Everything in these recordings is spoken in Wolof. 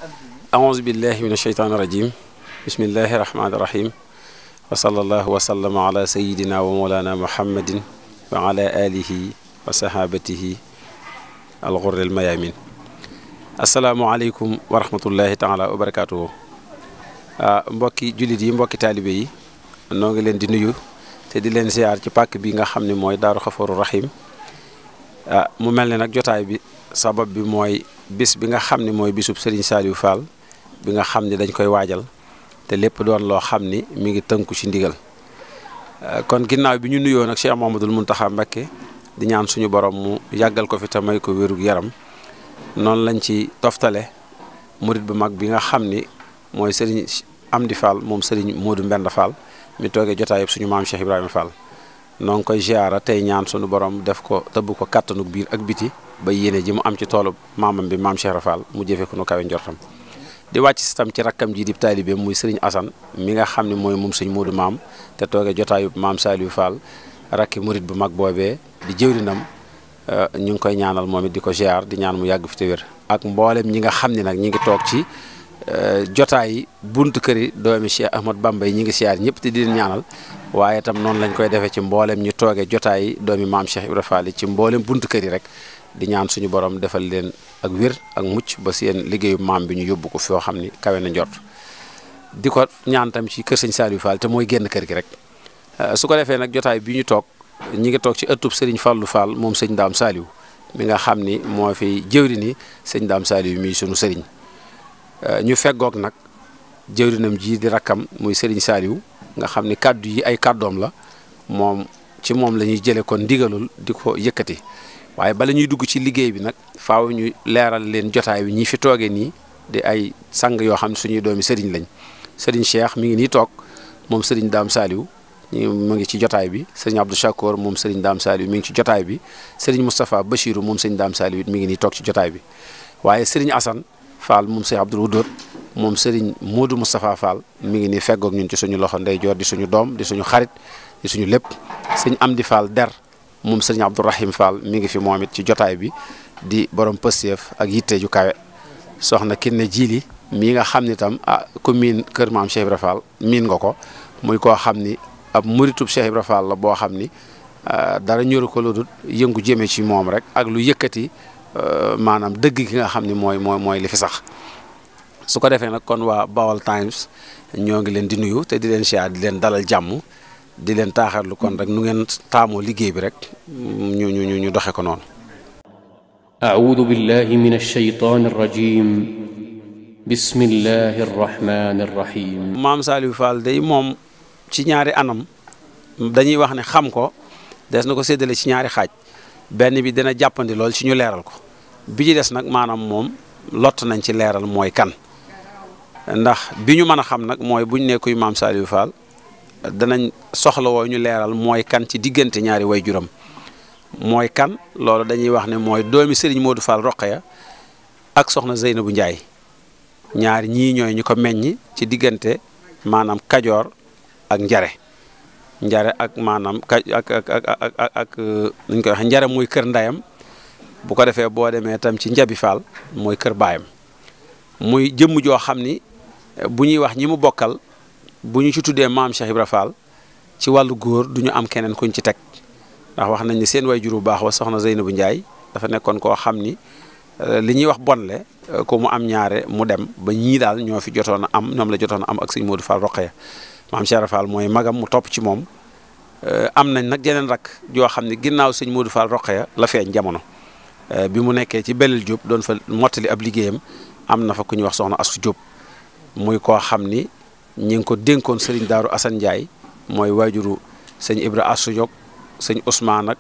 أعوذ بالله من الشيطان الرجيم بسم الله الرحمن الرحيم وصلى الله وسلم على سيدنا ومولانا محمد وعلى آله وصحابته الغر الميامين السلام عليكم ورحمة الله تعالى وبركاته mbokki jullit yi mbokki taalibe yi noo ngi leen di nuyu te di leen ziar ci pàkk bi nga xam ne mooy Daaru Xaforu Rahim mu mel ne nag jotaay bi sabab bi mooy bis bi nga xam ne mooy bisub Serigne Saliou Fall bi nga xam ne dañ koy waajal te lépp doon loo xam ni mi ngi tënku ci ndigal kon ginnaaw bi ñu nuyoo nag Cheikh Mouhamadoul Mountakha Mbacké di ñaan suñu borom mu yàggal ko fi te may ko wérug yaram noonu lañ ci toftale murit bu mag bi nga xam ni mooy Serigne Amdi Fall moom Serigne Modou Mbenda Fall mi toogee jotaay yëpp suñu maam Cheikh Ibrahima Fall noo ngi koy ziara tey ñaan suñu borom def ko tëbb ko kàttanug biir ak biti ba yéene ji mu am ci toolu maamam bi maam Cheikh Fall mu jëfee ko nu kawe njortam di wàcc si tam ci rakkam ji di taalibe muy Serigne Assane mi nga xam ne mooy moom sëñ Modou maam te toogee jotaayu maam Saliou Fall rakki murit bu mag boobee di jëwrinam ñu ngi koy ñaanal moom it di ko ziar di ñaan mu yàgg fi te wér ak mboolem ñi nga xam ne nag ñi ngi toog ci jotaay buntu kër yi doomi Cheikh Ahmad Bamba yi ñi ngi ziar ñëpp te di leen ñaanal waaye itam noonu lañ koy defee ci mboolem ñu toogee jotaay yi doomi maam Cheikh Ibrahima Fall yi ci mboolem buntu kër yi rek di ñaan suñu borom defal leen ak wér ak mucc ba seen liggéeyu maam bi ñu yóbbu ko foo xam ni kawe na njort di ko ñaan tam ci kër sëñ Saliou Fall te mooy génn kër gi rek su ko defee nag jotaay bi ñu toog ñi ngi toog ci ëttub Serigne Fallou Fall moom sëñ Dame Saliou mi nga xam ni moo fi jëwri ni sëñ Dame Saliou mii sunu Serigne ñu feggoog nag jëwrinam ji di rakkam muy Serigne Saliou nga xam ni kàddu yi ay kàddoom la moom ci moom la ñuy jëlee kon ndigalul di ko yëkkati waaye bala ñuy dugg ci liggéey bi nag faaw ñu leeral leen jotaay bi ñi fi toogee nii di ay sang yoo xam ne suñuy doomi Serigne lañ Serigne Cheikh mi ngi nii toog moom Serigne Dame Saliou mu ngi ci jotaay bi Serigne Abdou Chakour moom Serigne Dame Saliou mi ngi ci jotaay bi Serigne Moustapha Bachirou moom Serigne Dame Saliou mi ngi nii toog ci jotaay bi waaye Serigne Assane Fall moom Cheikh Abdoul Wadoud moom Serigne Modou Moustapha Fall mi ngi nii feggoog ñun ci suñu loxo ndeyjoor di suñu doom di suñu xarit di suñu lépp Serigne Amdi Fall der moom Serigne Abdourahim Fall mi ngi fi moom it ci jotaay bi di borom pësteef ak yitte ju kawe soxna Kiné Jili mii nga xam ni tam ku miin kër maam Cheikh Ibra Fall miin nga ko muy koo xam ni ab muritub Cheikh Ibra Fall la boo xam ni dara ñoru ko lu dul yëngu jëme ci moom rek ak lu yëkkati maanaam dëgg gi nga xam ni mooy li fi sax su ko defee nag kon waa Baol Times ñoo ngi leen di nuyu te di leen siyaar di leen dalal jàmm di leen taaxarlu kon rek nu ngeen taamoo liggéey bi rek ñu doxe ko noonu أعوذ بالله من الشيطان الرجيم بسم الله الرحمن الرحيم maam Saliou Fall day moom ci ñaari anam dañuy wax ne xam ko des na ko séddale ci ñaari xaaj benn bi dina jàppandi lool ci ñu leeral ko bi ci des nag maanaam moom lott nañ ci leeral mooy kan ndax bi ñu mën a xam nag mooy buñ ne kuy maam Saliou Fall danañ soxla woo ñu leeral mooy kan ci diggante ñaari waajuram mooy kan loolu dañuy wax ne mooy doomi Serigne Modou Fall Rokhaya ak soxna Zeynabou Ndiaye ñaari ñii ñooy ñu ko meññ ci diggante maanaam Kajoor ak Njare ak maanaam ak nuñ koy wax Njare muy kër ndayam bu ko defee boo demee tam ci Njabi Fall mooy kër baayam muy jëmm joo xam ni bu ñuy wax ñi mu bokkal bu ñu ci tuddee maam Cheikh Ibra Fall ci wàllu góor du ñu am keneen kuñ ci teg ndax wax nañ ni seen waajur bu baax wa soxna Zeynabou Ndiaye dafa nekkoon koo xam ni li ñuy wax bonle ko mu am ñaare mu dem ba ñii daal ñoo fi jotoon a am ñoom la jotoon a am ak sëñ Modou Fall Rokhaya maam Cheikh Ibra Fall mooy magam mu topp ci moom am nañ nag jeneen rak joo xam ne ginnaaw sëñ Modou Fall Rokhaya la feeñ jamono bi mu nekkee ci Belel Diop doon fa mottali ab liggéeyam am na fa ku ñuy wax soxna Asu Diop muy koo xam ni ñi ngi ko dénkoon Serigne Darou Assane Ndiaye mooy waajuru sëñ Ibra Asu Diop sëñ Ousmane ak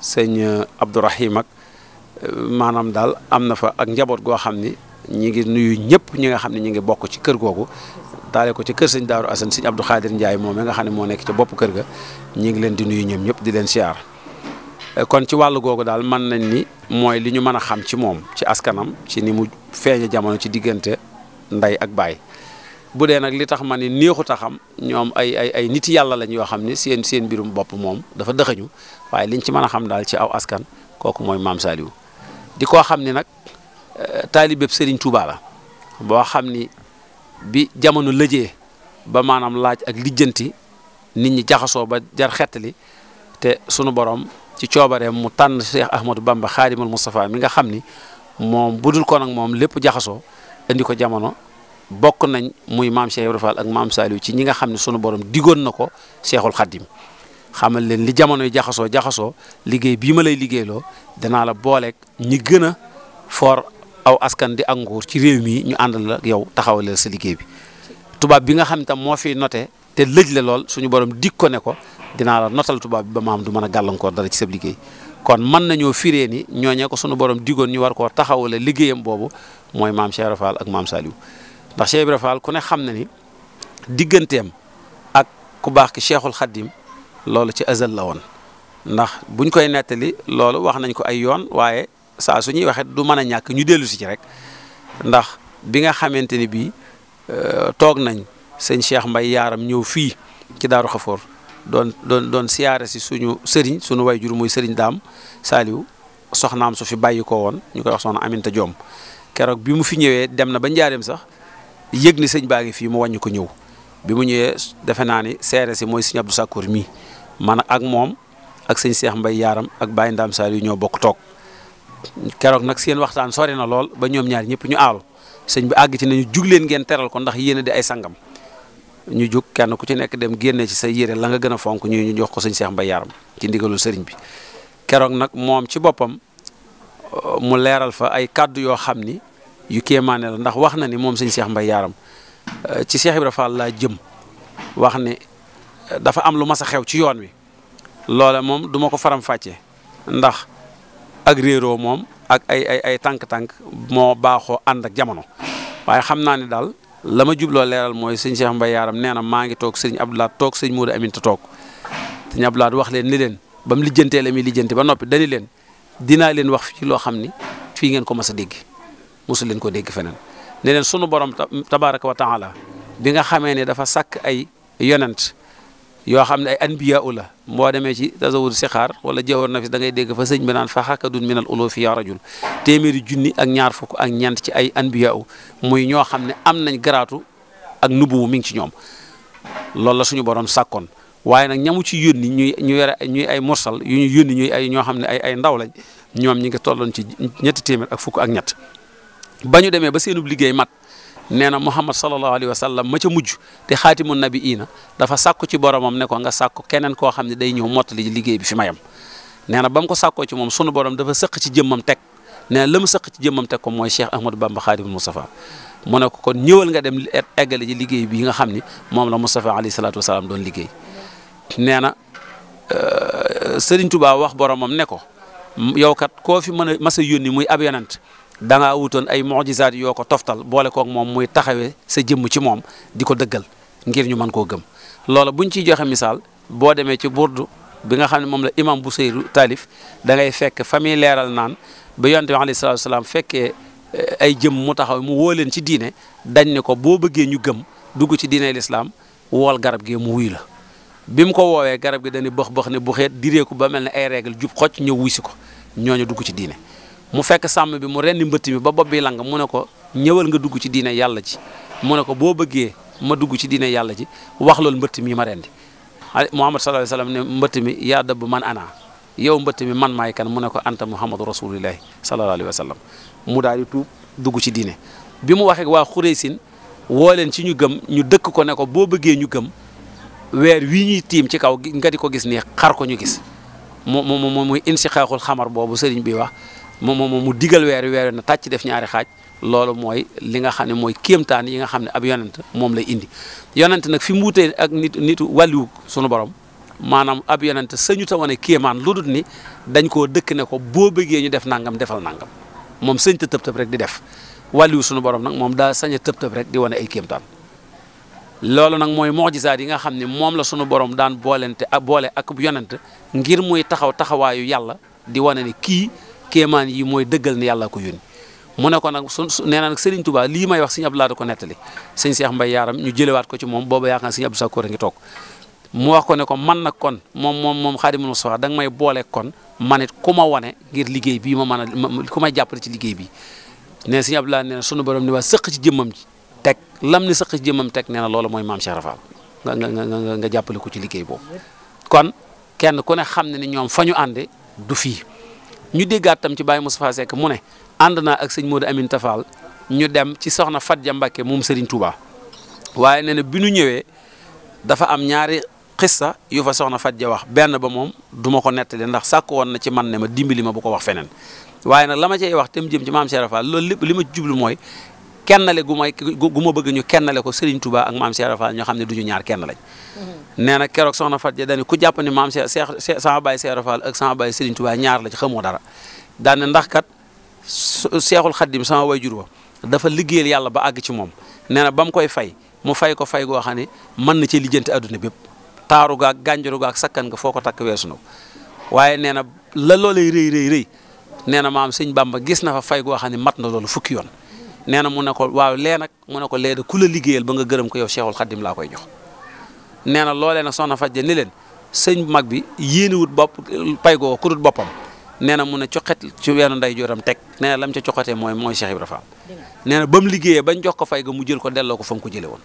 sëñ Abdourahim ak maanaam daal am na fa ak njaboot goo xam ni ñi ngi nuyu ñëpp ñi nga xam ne ñi ngi bokk ci kër googu daale ko ci kër sëñ Darou Assane sëñ Abdou Khadir Ndiaye moom nga xam ne moo nekk ci bopp kër ga ñi ngi leen di nuyu ñoom ñëpp di leen siyaar kon ci wàllu googu daal mën nañ ni mooy li ñu mën a xam ci moom ci askanam ci ni mu feeñe jamono ci diggante ndey ak baay bu dee nag li tax ma ni neexut a xam ñoom ay nit yàlla lañ yoo xam ne seen mbirum bopp moom dafa dëxañu waaye liñ ci mën a xam daal ci aw askan kooku mooy maam Saliou di koo xam ne nag taalibeb Serigne Touba la boo xam ni bi jamono lëjee ba maanaam laaj ak lijjanti nit ñi jaxasoo ba jar xettali te sunu borom ci coobareem mu tànn Cheikh Ahmadou Bamba Xaadimul Moustapha mi nga xam ni moom budul ko nag moom lépp jaxasoo indi ko jamono bokk nañ muy maam Cheikh Ibra Fall ak maam Saliou ci ñi nga xam ne sunu borom digoon na ko Cheikhul Khadim xamal leen li jamono yi jaxasoo liggéey bii ma lay liggéeyloo danaa la booleeg ñi gën a for aw askan di ak nguur ci réew mi ñu àndal ak yow taxawaleel sa liggéey bi tubaab bi nga xam tam moo fi noté te lëj la lool suñu borom dig ko ne ko dinaa la notal tubaab bi ba maam du mën a gàllankoor dara ci sa liggéey kon mën nañoo firee ni ñooñee ko suñu borom digoon ñu war koo taxawale liggéeyam boobu mooy maam Cheikh Ibra Fall ak maam Saliou ndax Cheikh Ibra Fall ku ne xam na ni digganteem ak ku baax ki Cheikhul Khadim loolu ci azal la woon ndax buñ koy nettali loolu wax nañ ko ay yoon waaye saa su ñuy waxee du mën a ñàkk ñu dellu si ci rek ndax bi nga xamante ni bii toog nañ sëñ Cheikh Mbay Yaaram ñëw fii ci Daaru Xafoor doon siyaare si suñu sëriñ suñu wayjur muy sëriñ Daam Saliou soxnaam su fi bàyyi ko woon ñu koy wax soxna Aminta Joom keroog bi mu fi ñëwee dem na ba njaareem sax yëg ni sëñ baa ngi fii mu wàññi ko ñëw bi mu ñëwee defe naa ni seere si mooy sëñ Abdou Sakkour mii man ak moom ak sëñ Cheikh Mbay Yaaram ak Baye Ndaam Saliou ñoo bokk toog keroog nag seen waxtaan sori na lool ba ñoom ñaar ñëpp ñu aalu sëñ bi àgg ci nañu jug leen ngeen teral ko ndax yéen a di ay sangam ñu jug kenn ku ci nekk dem génne ci sa yére la nga gën a fonk ñu jox ko sëñ Cheikh Mbay Yaaram ci ndigalul sëriñ bi keroog nag moom ci boppam mu leeral fa ay kàddu yoo xam ni yu kéemaane la ndax wax na ni moom sëñ Cheikh Mbay Yaaram ci Cheikh Ibra Fall laa jëm wax ne dafa am lu mas a xew ci yoon wi loola moom duma ko faram fàccee ndax ak réeroo moom ak ay tànk-tànk moo baaxoo ànd ak jamono waaye xam naa ne daal la ma jubloo leeral mooy sëñ Cheikh Mbay Yaaram nee na maa ngi toog sëñ Abdoulaye toog sëñ Modou Aminta toog sëñ Abdoulaye wax leen ni leen ba mu lijjantee la muy lijjanti ba noppi dani leen dinaa leen wax fii loo xam ni fii ngeen ko mas a dégg mosu leen ko dégg feneen ne leen sunu borom tabaraka wa taala bi nga xamee ne dafa sàkk ay yonent yoo xam ne ay anbiya la boo demee ci tasawur sixaar wala jawhar nafis da ngay dégg fa sëñ bi naan fa xakadun minal ulufi ya rajul téeméeri junni ak ñaar fukk ak ñeent ci ay anbiya muy ñoo xam ne am nañ garaatu ak nubuwu mi ngi ci ñoom loolu la suñu borom sàkkoon waaye nag ñamu ci yónni ñuy ay mursal yu ñu yónni ñuy ay ñoo xam ne ay ndaw lañ ñoom ñi ngi tolloon ci ñetti téeméer ak fukk ak ñett ba ñu demee ba seenub liggéey mat nee na Muhammad sallallahu alayhi wa sallam ma ca mujj te xaatimu nabiina dafa sàkku ci boromam ne ko nga sàkku keneen koo xam ne day ñëw mottali liggéey bi fi mayam nee na ba mu ko sàkkoo ci moom sunu borom dafa sëq ci jëmmam teg nee na la mu sëq ci jëmmam teg ko mooy Cheikh Ahmadou Bamba Xaadimul Moustapha mu ne ko kon ñëwal nga dem eggale ji liggéey bi nga xam ni moom la Moustapha alayhi salaatu wasalaam doon liggéey nee na Serigne Touba wax boromam ne ko yow kat koo fi mën a mas a yónni muy ab yonent da ngaa wutoon ay mujizaat yoo ko toftal boole koog moom muy taxawee sa jëmm ci moom di ko dëggal ngir ñu mën koo gëm loola buñ ciy joxe misaal boo demee ci burdu bi nga xam ne moom la imam Busayru taalif da ngay fekk famille leeral naan ba yonent bi alayhi salaatu wasalaam fekkee ay jëm mu taxaw mu woo leen ci diine dañ ne ko boo bëggee ñu gëm dugg ci diine lislaam wool garab gi mu wuy la bi mu ko woowee garab gi dañuy bëx ne bu xeet direeku ba mel ne ay règle jub xocc ñëw wuy si ko ñooñu dugg ci diine mu fekk sàmm bi mu rendi mbëtt mi ba bopp bi lang mu ne ko ñëwal nga dugg ci diine yàlla ji mu ne ko boo bëggee ma dugg ci diine yàlla ji wax loolu mbëtt mi ma rendi Muhammad sallallahu alayhi wa sallam ne mbëtt mi yaa dëbb man ana yow mbëtt mi man maay kan mu ne ko anta Muhammadu rasulillahi sallallahu alayhi wa sallam mu daal di tuub dugg ci diine bi mu waxee waa Xuraysin woo leen ci ñu gëm ñu dëkk ko ne ko boo bëggee ñu gëm weer wii ñuy tiim ci kaw nga di ko gis nii xar ko ñu gis muy insixaaxul xamar boobu sëriñ bi wax mu digal weer na tàcc def ñaari xaaj loolu mooy li nga xam ne mooy kéemtaan yi nga xam ne ab yonent moom lay indi yonent nag fi mu wutee ak nitu wàlliwu sunu borom maanaam ab yonent sañu ta wane kéemaan lu dul ni dañ koo dëkk ne ko boo bëggee ñu def nangam defal nangam moom sëñ ta tëb rek di def wàlliwu sunu borom nag moom daa sañ a tëb rek di wane ay kéemtaan loolu nag mooy mujizaat yi nga xam ne moom la sunu borom daan boole ak yonent ngir muy taxawaayu yàlla di wane ne kii kéemaan yi mooy dëggal ni yàlla ko yónni mu ne ko nag nee na nag Serigne Touba lii may wax sëñ Abdoulaye da ko nettali sëñ Cheikh Mbay Yaaram ñu jëlewaat ko ci moom booba yaakaar sëñ Abdou Sakkoor a ngi toog mu wax ko ne ko man nag kon moom Xaadimul Mustafaa da nga may boole kon man it ku ma wane ngir liggéey bii ma mën a ku may jàppale ci liggéey bi ne sëñ Abdoulaye nee na sunu borom ni waa sëq ci jëmmam ji teg lam ni sëq ci jëmmam teg nee na loolu mooy maam Cheikh Rafal nga jàppale ko ci liggéey boobu. kon kenn ku ne xam ne ni ñoom fa ñu ànde du fii ñu déggaat tam ci Baye Moustapha Seck mu ne ànd naa ak sëñ Modou Amin Tafal ñu dem ci soxna Fadja Mbacké moom Serigne Touba waaye nee na bi ñu ñëwee dafa am ñaari xissa yu fa soxna Fadja wax benn ba moom du ma ko nettali ndax sàkk woon na ci man ne ma dimbali ma bu ko wax feneen waaye nag la ma cay wax te mu jëm ci maam Cheikh Rafal loolu lépp li ma jublu mooy kennale gu ma bëgg ñu kennale ko Serigne Touba ak maam Cheikh Rafal ñoo xam ne du ñu ñaar kenn lañ. nee na keroog soxna Fadja dañu ku jàpp ni maam Cheikh sama baay Cheikh Rafal ak sama baay Serigne Touba ñaar la ci xamoo dara daan ndax kat Seexul Xaddim sama wayjur wa dafa liggéeyal yàlla ba àgg ci moom nee na ba mu koy fay mu fay ko fay goo xam ne mën na ci lijjanti adduna bépp taaru gaag gànjaru gaag sakkan nga foo ko takk weesu na waaye nee na la loolay rëy nee na maam sëñ Bamba gis na fa fay goo xam ne mat na loolu fukki yoon nee na mu ne ko waaw lee nag mu ne ko lee de ku la liggéeyal ba nga gërëm ko yow Seexul Xaddim laa koy jox nee na loolee nag soxna Fadja ni leen sëñ mag bi yéeniwut bopp pay goo ku dut boppam nee na mun a coxet ci weenu nday jooram teg nee na lam ca coxetee mooy Cheikh Ibra Fall nee na ba mu liggéeyee bañ jox ko fay ga mu jël ko delloo ko fa mu ko jëlee woon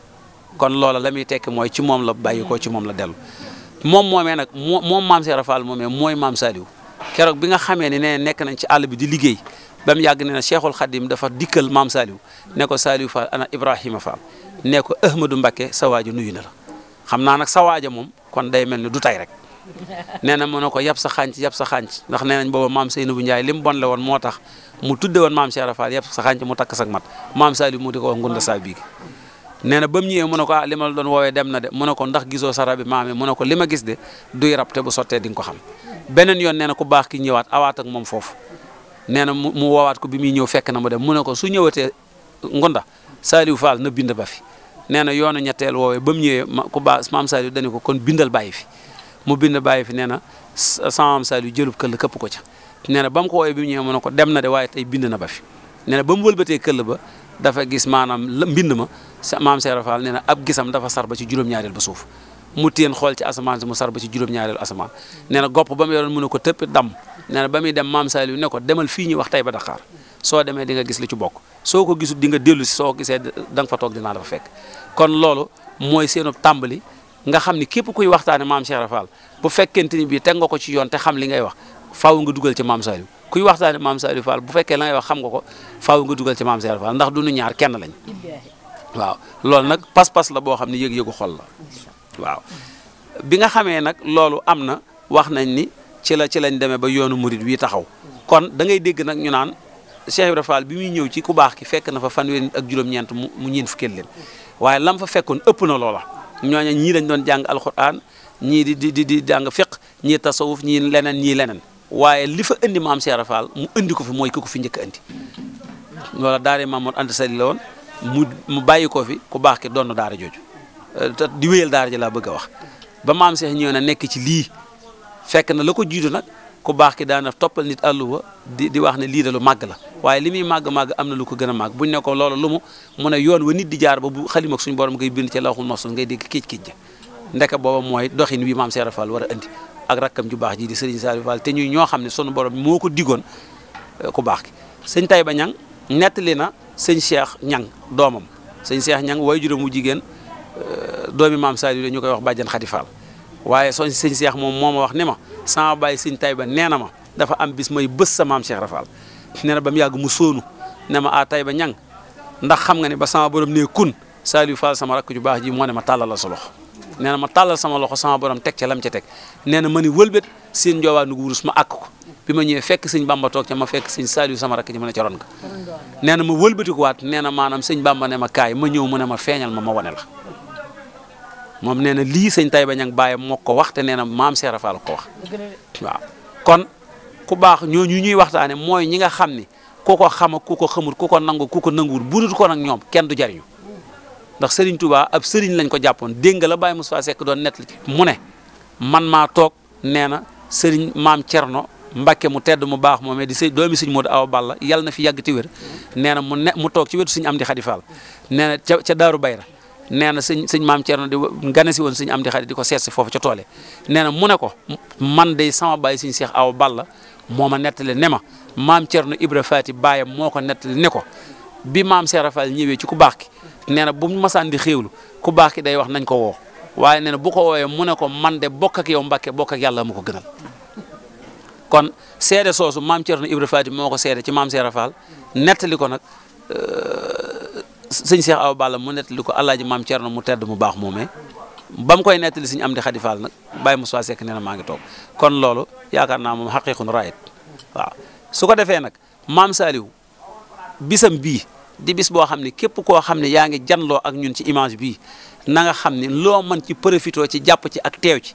kon loola la muy tekki mooy ci moom la bàyyi ko ci moom la dellu moom moomee nag moom maam Cheikh Ibra Fall moomee mooy maam Saliou keroog bi nga xamee ne nee nekk nañ ci àll bi di liggéey ba mu yàgg ne na Cheikhul Khadim dafa dikkal maam Saliou ne ko Saliou Fall ana Ibrahima Fall ne ko Ahmadou Mbacké sa waaja nuyu na la xam naa nag sa waaja moom kon day mel ni du tay rek nee na mu ne ko yab sa xànc ndax nee nañ booba maam Seynabou Ndiaye li mu bon le woon moo tax mu tudde woon maam Cheikh Ibra Fall yab sa xànc mu takk sak mat maam Saliou mu di ko wax ngunda saa bii nee na ba mu ñëwee mu ne ko li ma la doon woowee dem na de mu ne ko ndax gisoo sa rabi maame mu ne ko li ma gis de duy rab te bu sottee di nga ko xam beneen yoon nee na ku baax ki ñëwaat awaat ak moom foofu nee na mu woowaat ko bi muy ñëw fekk na mu dem mu ne ko su ñëwatee ngunda Saliou Fall na bind ba fi nee na yoonu ñetteel woowee ba mu ñëwee ku baax maam Saliou dañu ko kon bindal bàyyi fi mu bind bàyyi fi nee na sama maam Saliou jëlub këll këpp ko ca nee na ba mu ko woowee bi mu ñëwee mu ne ko dem na de waaye tey bind na ba fi nee na ba mu wëlbatee këll ba dafa gis maanaam mbind ma maam Cheikh Ibra Fall nee na ab gisam dafa sar ba ci juróom-ñaareel ba suuf mu téen xool ci asamaan si mu sar ba ci juróom-ñaareelu asamaan nee na gopp ba mu yoroon mu ne ko tëpp dam nee na ba muy dem maam Saliou ne ko demal fii ñuy wax tey ba Dakar soo demee di nga gis li ci bokk soo ko gisul di nga dellu si soo gisee da nga fa toog dinaa la fa fekk kon loolu mooy seenu tàmbali nga xam ni képp kuy waxtaane maam Cheikh Ibra Fall bu fekkente ni bii teg nga ko ci yoon te xam li ngay wax faaw nga dugal ci maam Saliou kuy waxtaane maam Saliou Fall bu fekkee la ngay wax xam nga ko faaw nga dugal ci maam Cheikh Ibra Fall ndax du nu ñaar kenn lañ waaw loolu nag pas-pas la boo xam ne yëg-yëgu xol la waaw bi nga xamee nag loolu am na wax nañ ni ci lañ demee ba yoonu murid wi taxaw kon da ngay dégg nag ñu naan Cheikh Ibra Fall bi muy ñëw ci ku baax ki fekk na fa fanweeri nit ak juróom-ñeent mu ñeen fukkeel leen waaye lam fa fekkoon ëpp na loola ñooña ñii dañ doon jàng alxuraan ñii di jàng fiq ñii tasawuf ñii leneen waaye li fa indi maam Cheikh Ibra Fall mu indi ko fi mooy ki ko fi njëkk a indi loola daara Mamour Anta Sali la woon mu bàyyi ko fi ku baax ki doon daara jooju te di wéyal daara ji laa bëgg a wax ba maam Cheikh ñëw na nekk ci lii fekk na la ko jiitu nag ku baax ki daana toppal nit àlluwa di wax ne lii de lu màgg la waaye li muy màgg am na lu ko gën a màgg buñ ne ko loolu lu mu ne yoon wa nit di jaar ba bu xalima ak suñu borom ngay bind ci lawhul mahfuz ngay dégg kiic ja ndeka booba mooy doxin wi maam Cheikh Ibra Fall war a indi ak rakkam ju baax ji di Serigne Saliou Fall te ñuy ñoo xam ne sunu borom moo ko digoon ku baax ki sëñ Taïba Niang nettali na sëñ Cheikh Niang doomam sëñ Cheikh Niang way juróom mu jigéen doomi maam Saliou la ñu koy wax bàjjan Khady Fall waaye sëñ Cheikh moom moo ma wax ne ma sama baay sëñ Taïba nee na ma dafa am bis may bës sa maam Cheikh Ibra Fall nee na ba mu yàgg mu sóonu ne ma a Taïba Niang ndax xam nga ne ba sama borom ne kun Saliou Fall sama rakk ju baax ji moo ne ma tàllal la sa loxo nee na ma tàllal sama loxo sama borom teg ca lam ca teg nee na ma ni wëlbét seen njoowaanu wurus ma àkk ko bi ma ñëwee fekk sëñ Bamba toog ca ma fekk sëñ Saliou sama rakk ji ma ne ca ron nga nee na ma wëlbati ko waat nee na maanaam sëñ Bamba ne ma kaay ma ñëw mu ne ma feeñal ma wane la moom nee na lii sëñ Taïba Niang bàyyi moo ko wax te nee na maam Cheikh Ibra Fall ko wax waaw kon ku baax ñooñu ñuy waxtaane mooy ñi nga xam ni ku ko xam ak ku ko xamul ku ko nangu ku ko nanguwul bu dul ko nag ñoom kenn du jariñu ndax Serigne Touba ab Serigne lañ ko jàppoon dégg nga la Baye Moustapha Seck doon nett mu ne man maa toog nee na Serigne maam Thierno Mbacké mu tedd mu baax moomee di doomi Serigne Modou Awa Balla yàlla na fi yàgg te wér nee na mu toog ci wetu Serigne Amdi Khady Fall nee na ca Daaru Bayra nee na sëñ maam Thierno di gane si woon Serigne Amdi Khady di ko seet si foofu ca toole nee na mu ne ko man de sama baay Serigne Cheikh Awa Balla moo ma nettali ne ma maam Thierno Ibra Faati baayam moo ko nettali ne ko bi maam Cheikh Rafal ñëwee ci ku baax ki nee na bu mu masaan di xéewlu ku baax ki day wax nañ ko woo waaye nee na bu ko woowee mu ne ko man de bokk ak yow Mbàkke bokk ak yàlla mu ko gënal. kon seede soosu maam Thierno Ibra Faty moo ko seede ci maam Cheikh Rafal nettali ko nag sëñ Cheikh Awa Balla mu nettali ko alaaji maam Thierno mu tedd mu baax moomee ba mu koy nettali sëñ Amdi Xadi Fall nag Baye Moussa Seck nee na maa ngi toog kon loolu yaakaar naa moom xaqiiqun raayit waaw su ko defee nag maam Saliou bisam bii di bis boo xam ne képp koo xam ne yaa ngi janloo ak ñun ci image bii na nga xam ne loo mën ci profité ci jàpp ci ak teew ci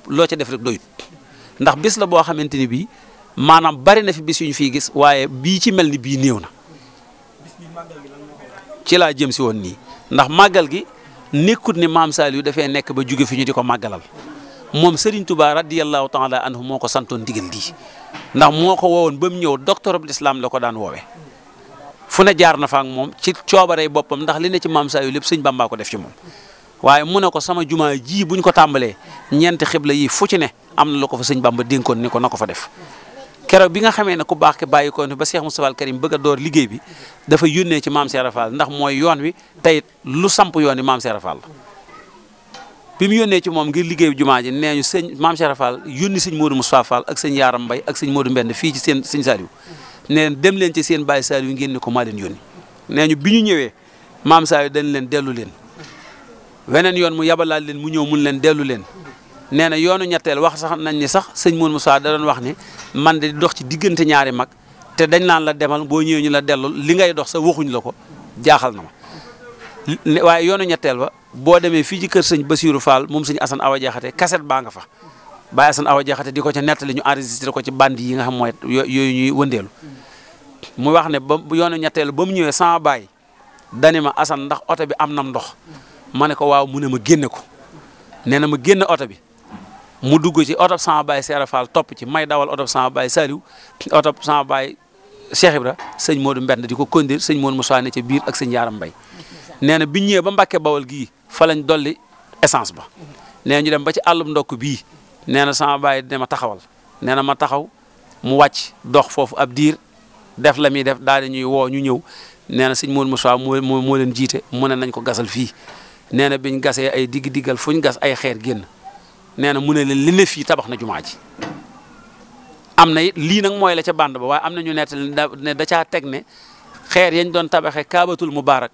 loo ca def rek doyut ndax bis la boo xamante ni bii maanaam bari na fi bis yu ñu fiy gis waaye bii ci mel ni bii néew na ci laa jëm si woon nii ndax màggal gi nekkut ni maam Saliou dafay nekk ba jóge fi ñu di ko màggalal moom Serigne Touba radiyallahu taala anhu moo ko santoon digal lii ndax moo ko woowoon ba mu ñëw docteur bu l'islam la ko daan woowee fu ne jaar na fa ak moom ci coobaree boppam ndax li ne ci maam Saliou lépp sëñ Bamba ko def ci moom waaye mu ne ko sama jumaa ji buñ ko tàmbalee ñeenti xibla yi fu ci ne am na lu ko fa sëñ Bamba dénkoon ni ko na ko fa def keroog bi nga xamee ne ku baax ke bàyyi ko ne ba Cheikh Moustapha al Karim bëgg a door liggéey bi dafa yónnee ci maam Cheikh Rafal ndax mooy yoon wi tey lu samp yoon wi maam Cheikh Rafal la bi mu yónnee ci moom ngir liggéey jumaa ji nee ñu sëñ maam Cheikh Rafal yónni sëñ Modou Moustapha Fall ak sëñ Yaram Mbay ak sëñ Modou Mbend fii ci seen sëñ Saliou nee dem leen ci seen Baye Saliou ngeen ne ko maa leen yónni nee ñu bi ñu ñëwee maam Saliou dañ leen dellu leen weneen yoon mu yabalaal leen mu ñëw mun leen dellu leen nee na yoonu ñetteel wax sax nañ ni sax sëñ Modou Moussa da doon wax ni man de dox ci diggante ñaari mag te dañ naan la demal boo ñëwee ñu la dellul li ngay dox sa waxuñ la ko jaaxal na ma waaye yoonu ñetteel ba boo demee fii ci kër sëñ Bassirou Fall moom sëñ Assane Awa Jaxate kaset baa nga fa Baye Assane Awa Jaxate di ko ca nettali ñu enregistré ko ci bandi yi nga xam mooy yooyu ñuy wëndeelu mu wax ne ba yoonu ñetteel ba mu ñëwee sama baay dani ma Assane ndax oto bi am nam ndox ma ne ko waaw mu ne ma génne ko nee na ma génne oto bi mu dugg ci oto sama baay Cheikh Fall topp ci may dawal oto sama baay Saliou oto sama baay Cheikh Ibra sëñ Modou Mbend di ko conduire sëñ Modou Moussa ne ca biir ak sëñ Yaram Mbay nee na biñ ñëwee ba Mbàkke Bawol gii fa lañ dolli essence ba nee na ñu dem ba ci àllum ndokk bii nee na sama baay ne ma taxawal nee na ma taxaw mu wàcc dox foofu ab diir def la muy def daal di ñuy woo ñu ñëw nee na sëñ Modou Moussa moo leen jiite mu ne nañ ko gasal fii nee na biñ gasee ay digg-diggal fuñ gas ay xeer génn nee na mu ne leen li ne fii tabax na jumaa ji am na it lii nag mooy la ca bànd ba waaye am na ñu nettali ne da caa teg ne xeer yañ doon tabaxee Kaabatul Mubaarak